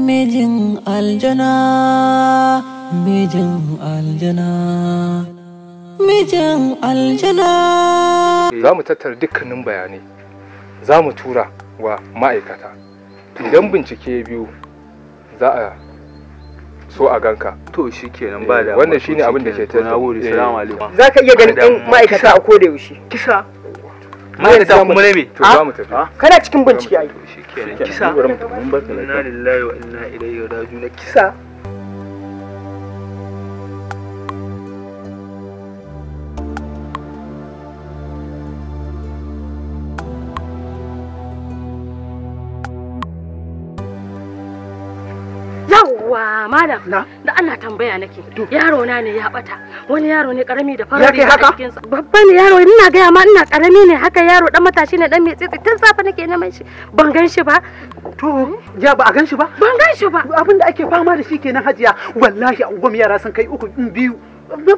Mijin aljana, mijin aljana, mijin aljana. Za mu tattara dukkanin bayanai, za mu tura wa ma'aikata. Idan bincike biyu za a so a ganka. To shikenan ba da. Wannan shine abin da ke tattara. Nagode, salamu alaikum. Za ka iya ganin ɗan ma'aikata a koda yaushe. Kisa. Ma'aikata kuma ne me? To za mu tafi. Kana cikin bincike ai. Shikenan kisa. Inna lillahi wa inna ilaihi raji'un. Kisa. Yawwa malam, da Allah tambaya nake. Yaro na ne ya bata. Wani yaro ne karami da farar riga a jikinsa. Babba ne yaro, ina gaya ma ina karami ne haka yaro dan matashi ne dan mai tsitsi tun safe nake neman shi. Ban gan shi ba. To, ya ba a gan shi ba? Ban gan shi ba. Abin da ake fama da shi kenan Hajiya. Wallahi a unguwar yara sun kai 3 in 2.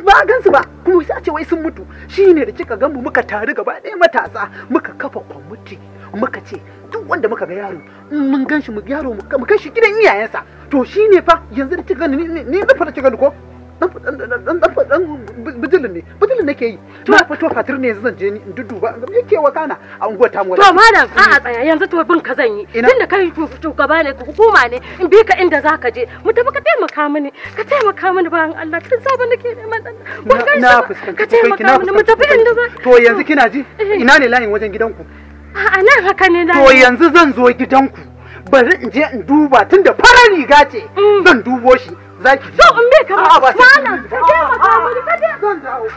Ba a gansu ba kuma sai a ce wai sun mutu. Shine da kika gan mu muka taru gaba ɗaya matasa muka kafa kwamiti muka ce duk wanda muka ga yaro in mun gan shi mu yaro mu kai shi gidan iyayensa. To shine fa yanzu da kika gani ni na fara kika gani ko dan dan bijilin ne bijilin nake yi na fito fatir ne yanzu zan je ni in dudduba in ga yake wakana a unguwar tamu. To malam a'a tsaya yanzu to bin ka zan yi tunda kai shugaba ne hukuma ne in bi ka inda zaka je mu tafi ka taimaka mini ka taimaka mini bayan Allah tun safe nake neman dan na fuskanci ka taimaka mini mu tafi inda za. To yanzu kina ji ina ne layin wajen gidanku? A'a nan haka ne layin. To yanzu zan zo gidanku bari in je in duba tunda farar riga ce zan dubo shi. Zaki to in bi ka malam ka taimaka mini ka je zan dawo.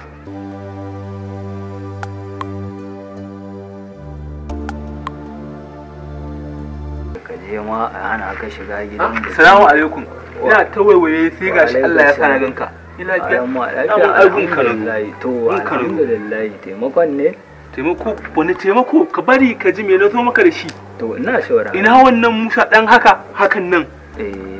Ka je ma a hana ka shiga gidan. Assalamu alaikum. Ina ta waiwaye sai gashi Allah ya sa na ganka. Ni lafiya. Alhamdulillah. To alhamdulillah taimakon ne. Taimako wani taimako ka bari ka ji me na zo maka da shi. To ina saurara. Ina wannan Musa dan haka hakan nan.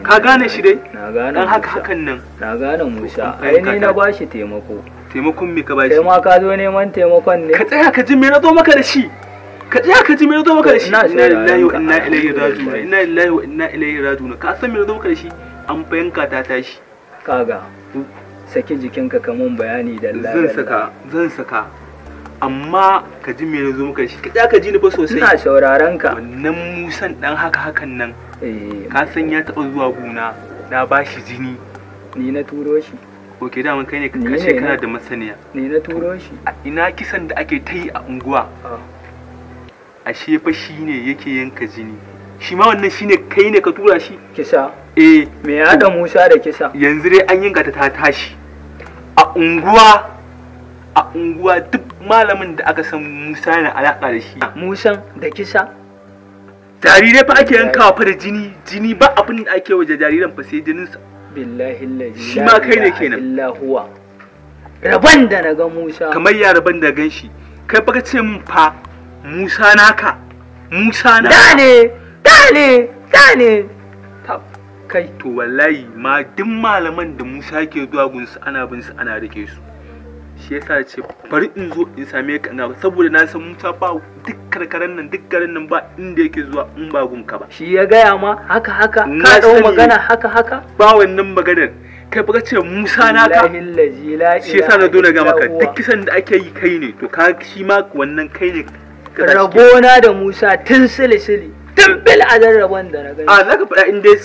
Ka gane shi dai? Na gane. Dan haka hakan nan. Na gane Musa. Ai ni na bashi taimako. Taimakon me ka bashi? Kai ma ka zo neman taimakon ne. Ka tsaya ka ji me na zo maka da shi. Ka tsaya ka ji me na zo maka da shi. Inna lillahi wa inna ilaihi raji'un. Inna lillahi wa inna ilaihi raji'un. Ka san me na zo maka da shi? An fayanka ta tashi. Kaga. Saki jikinka ka mun bayani dalla. Zan saka, zan saka. Amma ka ji me na zo maka da shi. Ka tsaya ka ji ni fa sosai. Ina sauraron ka. Wannan Musan dan haka hakan nan. Ka san ya taɓa zuwa gona na ba shi jini. Ni na turo shi. Ok daman kai ne ka kashe kana da masaniya. Ni na turo shi. Ina kisan da ake ta yi a unguwa. Ashe fa shi ne yake yanka jini. Shi ma wannan shi ne kai ne ka tura shi. Kisa? Eh. Me ya haɗa Musa da kisa? Yanzu dai an yanka ta tashi. A unguwa a unguwa duk malamin da aka san Musa yana alaƙa da shi. Musan da kisa? Jarirai fa ake yankawa fa da jini jini ba abin da ake waje jariran fa sai jinin sa. Billahi allazi shi ma kai ne kenan. Illa huwa. Rabon da na ga Musa. Kamar ya rabon da gan shi. Kai fa ka ce min fa Musa naka. Musa naka. Da ne, da ne, da ne. Kai to wallahi ma duk malaman da Musa ke zuwa gunsu ana bin su ana rike su. Shi yasa ce bari in zo in same ka ina saboda na san Musa ba duk karkaran nan duk garin nan ba inda yake zuwa in ba gunka ba. Shi ya gaya ma haka haka ka dau magana haka haka ba wannan maganar kai fa ce Musa naka. Shi yasa na zo na ga maka duk kisan da ake yi kai ne to ka shi ma wannan kai ne. Rabona da Musa tun sili sili tun bil azan rabon da na gani. A zaka faɗa in dai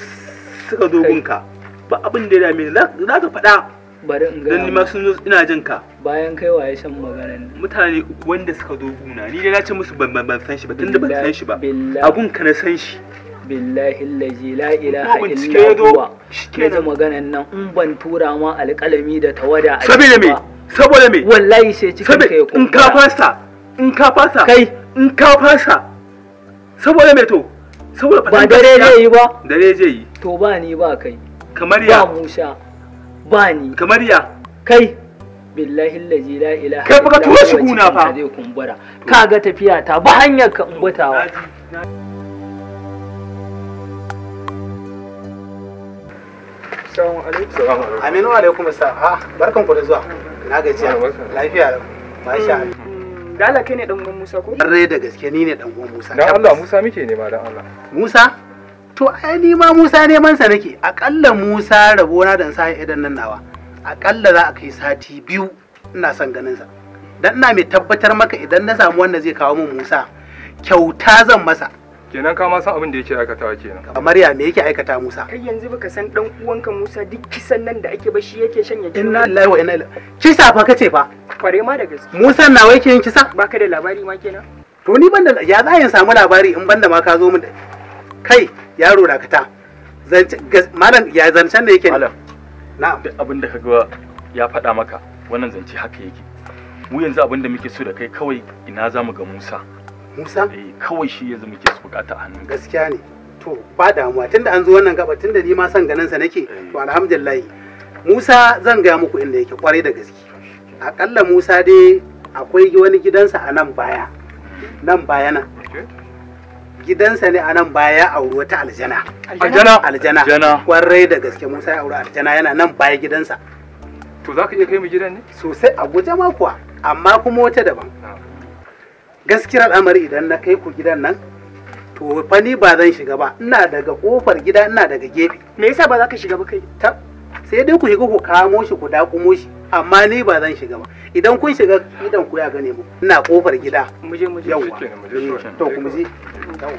suka zo gunka ba abin da ya dame ni zaka faɗa. Bari in gaya dan ma sun zo ina jin ka. Bayan kai waye san maganar nan? Mutane uku wanda suka zo guna ni dai na ce musu ban san shi ba tunda ban san shi ba abun ka na san shi. Billahi allazi la ilaha illa huwa. Shikenan maganar nan in ban tura ma alƙalami da tawada a saboda me saboda me wallahi sai cikin kai in ka fasa in ka fasa kai in ka fasa saboda me to saboda ba dare zai yi ba dare zai yi to ba ni ba kai kamar ya ba Musa ba ni kamar ya kai billahi allazi la ilaha kai baka tura shi guna fa zai kumbura kaga tafiya ta ba hanyar ka umbutawa. Assalamu alaikum. Aminu alaikum assalam. Ah, barkan ku da zuwa. Na gajiya. Lafiya. Masha Allah. Da Allah kai ne dan uwan Musa ko? Rai da gaske ni ne dan uwan Musa. Dan Allah Musa muke nema dan Allah. Musa? To ai ni ma Musa neman sa nake. Akalla Musa rabona da sa idan nan nawa. Akalla za a kai sati 2 ina son ganin sa. Dan ina mai tabbatar maka idan na samu wanda zai kawo min Musa, kyauta zan masa. Kenan ka ma san abin da yake aikatawa kenan. Kamar ya me yake aikata Musa? Kai yanzu baka san dan uwanka Musa duk kisan nan da ake ba shi yake shanye jini. Inna lillahi wa inna ilaihi. Kisa fa kace fa? Kware ma da gaske. Musa nawa yake yin kisa? Baka da labari ma kenan? To ni banda ya za in samu labari in banda ma ka zo min kai yaro dakata. Zance malam ya zancen da yake malam. Na'am. Duk abin da kaga ya faɗa maka wannan zance haka yake. Mu yanzu abin da muke so da kai kawai ina zamu ga Musa. Musa? Eh kawai shi yanzu muke so bukata a hannun. Gaskiya ne. To ba damuwa tunda an zo wannan gaba tunda ni ma son ganin sa nake to alhamdulillah. Musa zan ga muku inda yake kwarai da gaske. Akalla Musa dai akwai wani gidansa a nan baya. Nan baya nan. Gidansa ne a nan baya ya auri wata aljana. Aljana? Aljana. Kwarai da gaske Musa ya auri aljana yana nan baya gidansa. To za ka iya kai mu gidan ne? Sosai a guje ma kuwa amma kuma wata daban. Gaskiyar al'amari idan na kai ku gidan nan to fa ni ba zan shiga ba, ina daga kofar gida ina daga gefe. Me yasa ba za ka shiga ba kai? Sai dai ku shiga ku kamo shi ku dakumo shi, amma ni ba zan shiga ba. Idan kun shiga idan ku ya gane mu ina kofar gida. Mu je mu je. Yawwa. To ku mu je. Yawwa.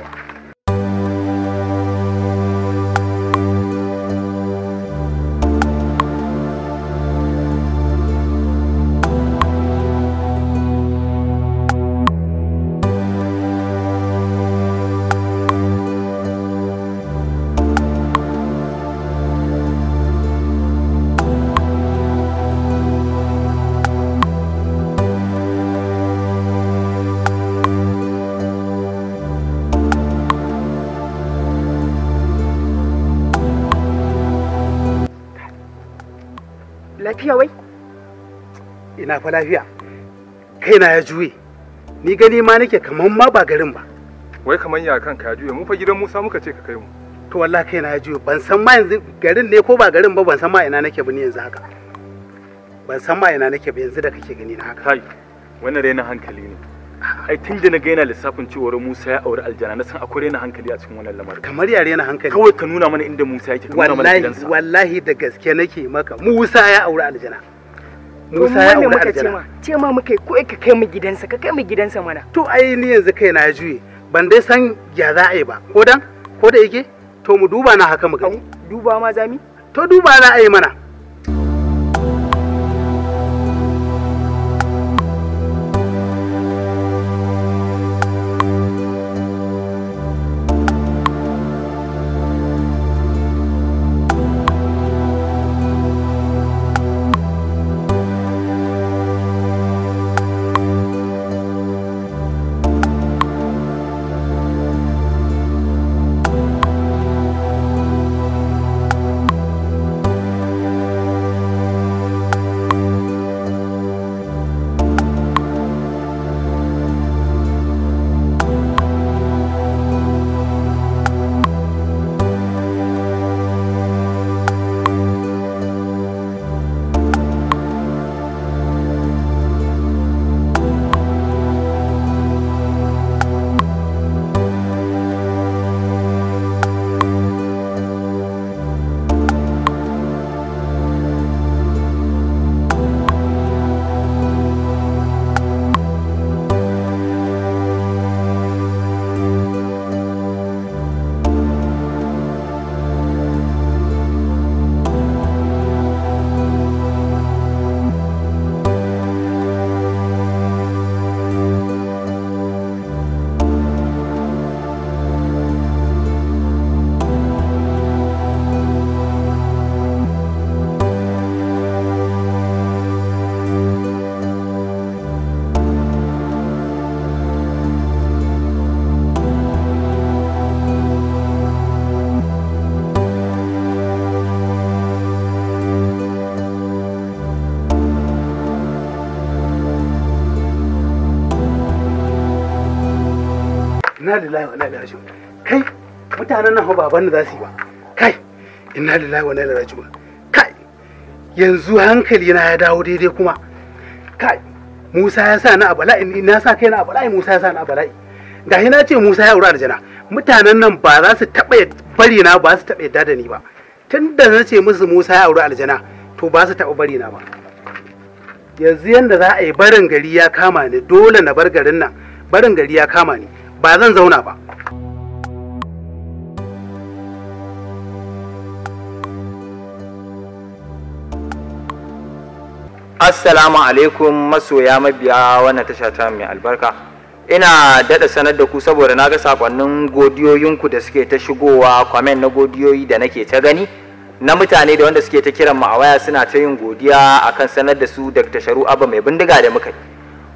Lafiya wai? Ina fa lafiya. Kaina ya juye. Ni gani ma nake kaman ma ba garin ba. Wai kaman ya kanka ya juye? Mu fa gidan Musa muka ce ka kai mu. To wallahi kaina ya juye. Ban san ma yanzu garin ne ko ba garin ba, ban san ma ina nake ba ni yanzu haka. Ban san ma ina nake ba yanzu da kake gani na haka. Kai, wannan rainin hankali ne. Ai tun da na ga yana lissafin cewar Musa ya auri aljana na san akwai rainin hankali a cikin wannan lamarin. Kamar ya rainin hankali? Kawai ka nuna mana inda Musa yake, ka nuna mana gidansa. Wallahi da gaske nake maka. Musa ya auri aljana. Musa ya auri aljana. Ce ma muka yi ko ka kai mu gidansa, ka kai mu gidansa mana. To ai ni yanzu kai na juye. Ban dai san ya za a yi ba. Ko dan ko da yake to mu duba na haka mu gani. Duba ma zami? To duba za a yi mana. Inna lillahi wa inna ilaihi raji'un. Kai mutanen nan fa baban da za su yi ba. Kai inna lillahi wa inna ilaihi raji'un. Kai yanzu hankali na ya dawo daidai kuma. Kai Musa ya sa ni a bala'i, na sa kai na a bala'i, Musa ya sa ni a bala'i. Gashi na ce Musa ya auri aljana. Mutanen nan ba za su taɓa bari na, ba su taɓa yadda da ni ba. Tun da na ce musu Musa ya auri aljana, to ba su taɓa bari na ba. Yanzu yanda za a yi, barin gari ya kama ni, dole na bar garin nan. Barin gari ya kama ni, ba zan zauna ba. Assalamu alaikum masoya mabiya wannan tasha ta mai albarka. Ina daɗa sanar da ku saboda na ga sakonnin godiyoyinku da suke ta shigowa, comment na godiyoyi da nake ta gani na mutane da wanda suke ta kiran mu a waya suna ta yin godiya akan sanar da su Dr. Sharu Abba mai bindiga da muka yi.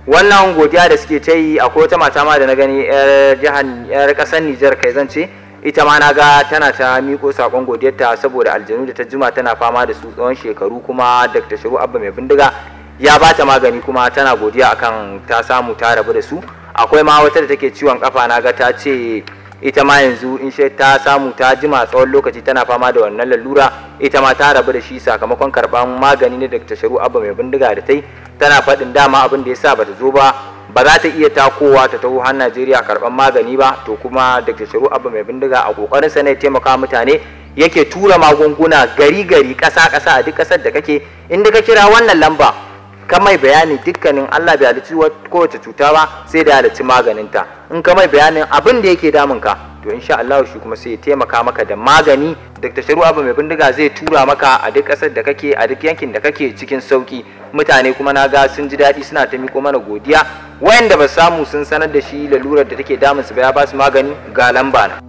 Wannan godiya da suke ta yi, akwai wata mata ma da na gani yar jihar yar ƙasar Nijar kai zan ce, ita ma na ga tana ta miko sakon godiyarta saboda aljanu da ta jima tana fama da su tsawon shekaru, kuma Dr. Sharu Abba mai bindiga ya ba ta magani kuma tana godiya akan ta samu ta rabu da su. Akwai ma wata da take ciwon kafa, na ga ta ce ita ma yanzu in she ta samu ta jima tsawon lokaci tana fama da wannan lalura, ita ma ta rabu da shi sakamakon karban magani na Dr. Sharu Abba mai bindiga da ta yi. Tana faɗin dama abin da ya sa bata zo ba, ba za ta iya takowa ta taho har Najeriya karban magani ba. To kuma Dr. Sharu Abba mai bindiga a kokarin sa ne taimaka mutane yake tura magunguna gari gari, ƙasa ƙasa, a duk ƙasar da kake. Inda ka kira wannan lamba ka mai bayani, dukkanin Allah bai halicci kowace cuta ba sai da halicci maganinta. In ka mai bayanin abin da yake damun ka, to insha Allah shi kuma sai ya taimaka maka da magani. Dr. Sharu Abba mai bindiga zai tura maka a duk ƙasar da kake, a duk yankin da kake cikin sauki. Mutane kuma na ga sun ji daɗi suna ta miko mana godiya. Wayanda ba samu sun sanar da shi lalurar da take damun su ba ya ba su magani, ga lamba na.